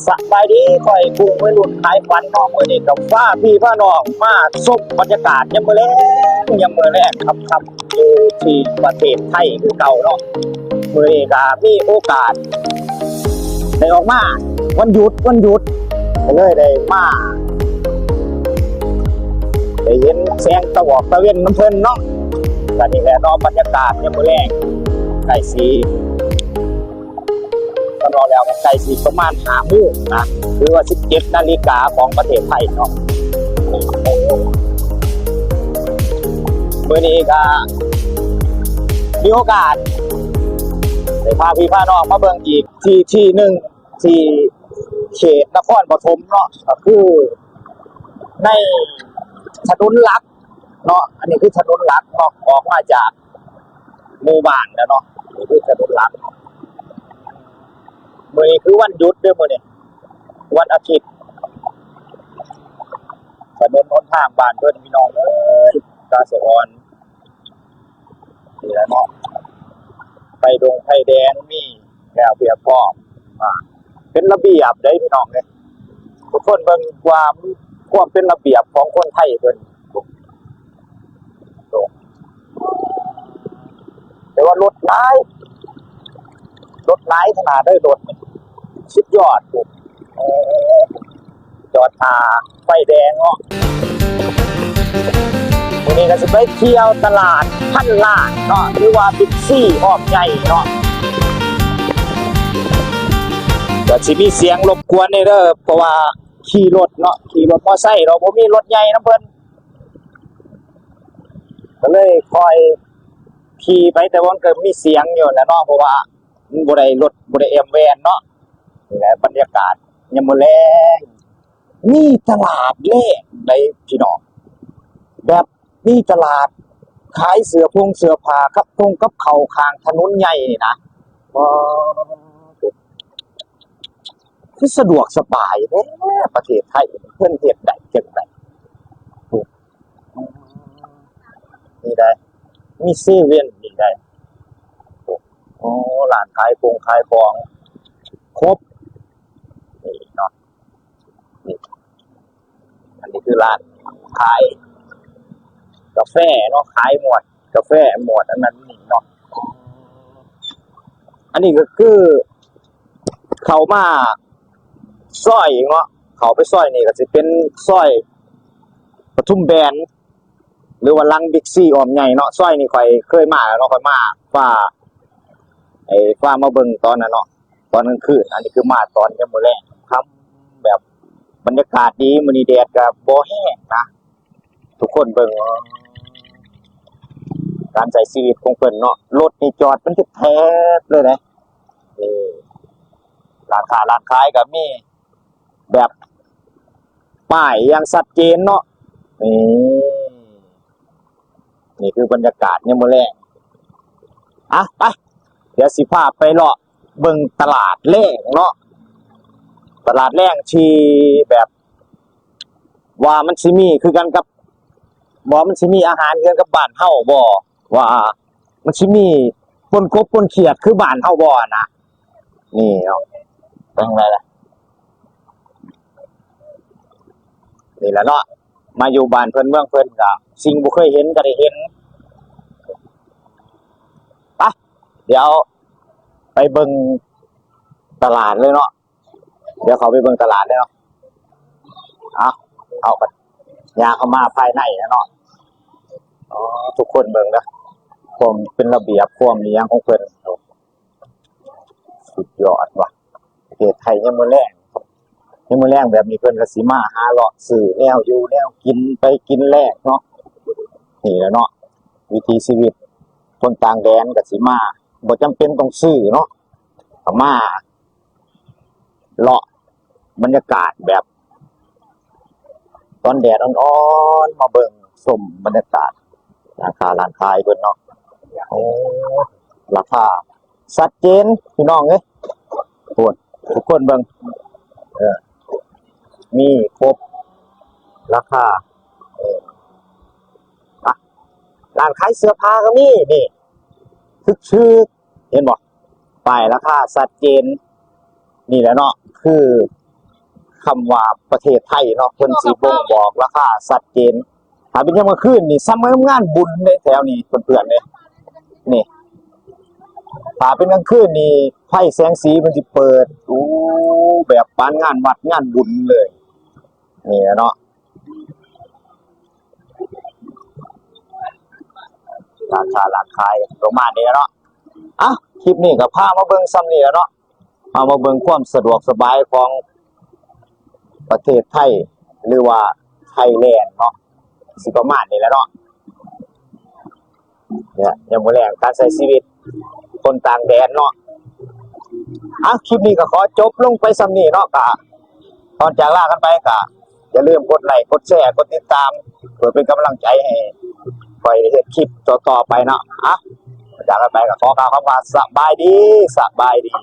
ສະບາຍດີ ຂ້ອຍກຸ້ງໄວລຸ້ນຂາຍຝັນເນາະ. ມື້ນີ້ກໍພາພີ່ພານ້ອງມາຊົມບັນຍາກາດຍາມມື້ແລງ ຍາມມື້ແລງຄ່ຳໆ ຢູ່ທີ່ປະເທດໄທຄືເກົ່າເນາະ. ມື້ນີ້ກໍມີໂອກາດໄດ້ອອກມາ ວັນຢຸດ ວັນຢຸດ ກໍເລີຍໄດ້ມາ ໄດ້ເຫັນແສງຕາວອກຕາເວັນນຳເພິ່ນເນາະ. ກໍນີ້ແຫຼະເນາະ ບັນຍາກາດຍາມມື້ແລງ ໃກ້ຊິ ກໍເວົ້າແລ້ວກໍໃກ້ຊິປະມານຫ້າໂມງນະ ຫຼືວ່າສິບເຈັດນາລິກາຂອງປະເທດໄທເນາະ. ມື້ນີ້ກໍມີໂອກາດໄດ້ພາພີ່ພານ້ອງມາເບິ່ງອີກທີ່ ທີ່ໜຶ່ງ ທີ່ເຂດນະຄອນປະຖົມເນາະ ກໍຄືໃນຖະໜົນຫຼັກເນາະ. ອັນນີ້ຄືຖະໜົນຫຼັກເນາະ ອອກມາຈາກ ໝູ່ບ້ານແລ້ວເນາະ. ນີ້ຄືຖະໜົນຫຼັກ. ມື້ນີ້ຄືວັນຢຸດເດີ້ ມື້ນີ້ວັນອາທິດ. ຖະໜົນຫົນທາງບ້ານເພິ່ນ ພີ່ນ້ອງເອີຍ ຕາສະອອນ. ນີ້ແຫຼະເນາະ ໄຟດົງໄຟແດງມີແລ້ວຮຽບຮ້ອຍ ອ່າ ເປັນລະບຽບເດ້ ພີ່ນ້ອງເອີຍ. ທຸກຄົນເບິ່ງຄວາມ ຄວາມເປັນລະບຽບຂອງຄົນໄທເພິ່ນ. ໂອ້ ແຕ່ວ່າລົດຫຼາຍ ລົດຫຼາຍຂະໜາດເລີຍ ລົດນີ້ສຸດຍອດ. ໂອ້ ຈອດຖ້າໄຟແດງເນາະ. ມື້ນີ້ກໍຊິໄປທ່ຽວຕະຫຼາດພັນລ້ານເນາະ ຫຼືວ່າບິກຊີອ້ອມໃຫຍ່ເນາະ. ກໍຊິມີສຽງລົບກວນແດ່ເດີ ເພາະວ່າຂີ່ລົດເນາະ ຂີ່ລົດມໍໄຊເນາະ ບໍ່ມີລົດໃຫຍ່ນຳເພິ່ນ ກໍເລີຍຄ່ອຍຂີ່ໄປ. ແຕ່ວ່າມັນກໍມີສຽງຢູ່ແຫຼະເນາະ ເພາະວ່າມັນບໍ່ໄດ້ລົດ ບໍ່ໄດ້ແອມແວນເນາະ. ນີ້ແຫຼະບັນຍາກາດຍາມມື້ແລງ ມີຕະຫຼາດແລງໃດ໋ພີ່ນ້ອງ ແບບມີຕະຫຼາດຂາຍເສື້ອຜົງເສື້ອຜ້າກັບຄົງກັບເຂົ້າຂ້າງຖະໜົນໃຫຍ່ນີ້ນະ. ວ້າວ ຄືສະດວກສະບາຍແທ້ ປະເທດໄທເພິ່ນເຮັດໄດ້ຈັ່ງໃດ. ນີ້ໄດ໋ ມີເຊເວັ່ນນີ້ໄດ໋. ໂອ້ ຮ້ານຂາຍຄົງຂາຍຂອງຄົບນີ້ເນາະ. ນີ້ ອັນນີ້ຄືຮ້ານຂາຍກາແຟເນາະ ຂາຍໝວດກາແຟ ໝວດອັນນັ້ນນີ້ເນາະ. ອັນນີ້ກໍຄືເຂົ້າມາຊອຍເນາະ ເຂົ້າໄປຊອຍນີ້ກໍຊິເປັນຊອຍປະທຸມແບນ ຫຼືວ່າຫຼັງບິກຊີອ້ອມໃຫຍ່ເນາະ. ຊອຍນີ້ຂ້ອຍເຄີຍມາແລ້ວເນາະ ຂ້ອຍມາ ພາ ໄອ້ ພາມາເບິ່ງຕອນນັ້ນເນາະ ຕອນກາງຄືນ. ອັນນີ້ຄືມາຕອນຍາມມື້ແລງຄ່ຳ ແບບບັນຍາກາດດີ. ມື້ນີ້ແດດກໍບໍ່ແຮງນະ ທຸກຄົນເບິ່ງການໃຊ້ຊີວິດຂອງເພິ່ນເນາະ. ລົດນີ້ຈອດເປັນແຖບເລີຍເດ້. ເອີ ຮ້ານຄ້າຮ້ານຂາຍກໍມີ ແບບປ້າຍຢ່າງຊັດເຈນເນາະ. ນີ້ ນີ້ຄືບັນຍາກາດຍາມມື້ແລງ. ອ່ະ ໄປ ດຽວຊິພາໄປເລາະເບິ່ງຕະຫຼາດແລງເນາະ ຕະຫຼາດແລງທີ່ແບບວ່າມັນຊິມີຄືກັນກັບ ວ່າມັນຊິມີອາຫານຄືກັນກັບບ້ານເຮົາບໍ່ ວ່າມັນຊິມີປົ່ນກົບປົ່ນຂຽດຄືບ້ານເຮົາບໍ່ນະ. ນີ້ເນາະ ເປັນຈັ່ງໃດລະ? ນີ້ແຫຼະເນາະ ມາຢູ່ບ້ານເພິ່ນເມືອງເພິ່ນ ກໍສິ່ງບໍ່ເຄີຍເຫັນກໍໄດ້ເຫັນ. ໄປ ດຽວໄປເບິ່ງຕະຫຼາດເລີຍເນາະ. ດຽວເຂົ້າໄປເບິ່ງຕະຫຼາດເລີຍເນາະ. ເອົາ ເອົາກັນ ຍ່າງເຂົ້າມາພາຍໃນແລ້ວເນາະ. ອໍ ທຸກຄົນເບິ່ງເດີ ຄວາມເປັນລະບຽບ ຄວາມອີ່ຫຍັງຂອງເພິ່ນ. ສຸດຍອດວ່າ ປະເທດໄທຍາມມື້ແລງ ຍາມມື້ແລງແບບນີ້ ເພິ່ນກໍຊິມາຫາເລາະຊື້ແນວຢູ່ແນວກິນ ໄປກິນແລກເນາະ. ນີ້ແຫຼະເນາະ ວິຖີຊີວິດຄົນຕ່າງແດນກໍຊິມາ ບໍ່ຈຳເປັນຕ້ອງຊື້ເນາະ ກໍມາເລາະບັນຍາກາດແບບ ຕອນແດດອ່ອນໆ ມາເບິ່ງຊົມບັນຍາກາດຮ້ານຄ້າຮ້ານຂາຍເພິ່ນເນາະ. ໂອ້ ລາຄາຊັດເຈນພີ່ນ້ອງເອີຍ. ໂອ້ ທຸກຄົນເບິ່ງ ເອີ ມີຄົບລາຄາ. ເອີ ມາ ຮ້ານຂາຍເສື້ອຜ້າກໍມີ ນີ້ ຖືກໆ ເຫັນບໍ່? ປ້າຍລາຄາຊັດເຈນ. ນີ້ແຫຼະເນາະ ຄື ຄຳວ່າປະເທດໄທເນາະ ເພິ່ນຊິບົ່ງບອກລາຄາຊັດເຈນ. ຖ້າເປັນຍາມກາງຄືນນີ້ ສ່ຳກັບງານບຸນເດ້ແຖວນີ້ເພື່ອນໆເດ້. ນີ້ ຖ້າເປັນກາງຄືນນີ້ ໄຟແສງສີມັນຊິເປີດ ໂອ້ ແບບປານງານວັດງານບຸນເລີຍ. ນີ້ແຫຼະເນາະ ຮ້ານຄ້າຮ້ານຂາຍປະມານນີ້ແຫຼະເນາະ. ອ່ະ ຄລິບນີ້ກໍພາມາເບິ່ງສ່ຳນີ້ແຫຼະເນາະ ພາມາເບິ່ງຄວາມສະດວກສະບາຍຂອງປະເທດໄທ ຫຼືວ່າໄທແລນເນາະ ຊິປະມານນີ້ແຫຼະເນາະ. ເນຍ ຍາມມື້ແລງການໃຊ້ຊີວິດຄົນຕ່າງແດນເນາະ. ອ່ະ ຄລິບນີ້ກໍຂໍຈົບລົງໄປສ່ຳນີ້ເນາະ ກໍກ່ອນຈາກລາກັນໄປ ກໍຢ່າລືມກົດໄລ ກົດແຊ ກົດຕິດຕາມ ເພື່ອເປັນກຳລັງໃຈໃຫ້ຂ້ອຍໄດ້ເຮັດຄລິບຕໍ່ໆໄປເນາະ. ອ່ະ ຈາກກັນໄປກໍຂໍກ່າວຄຳວ່າສະບາຍດີ ສະບາຍດີ.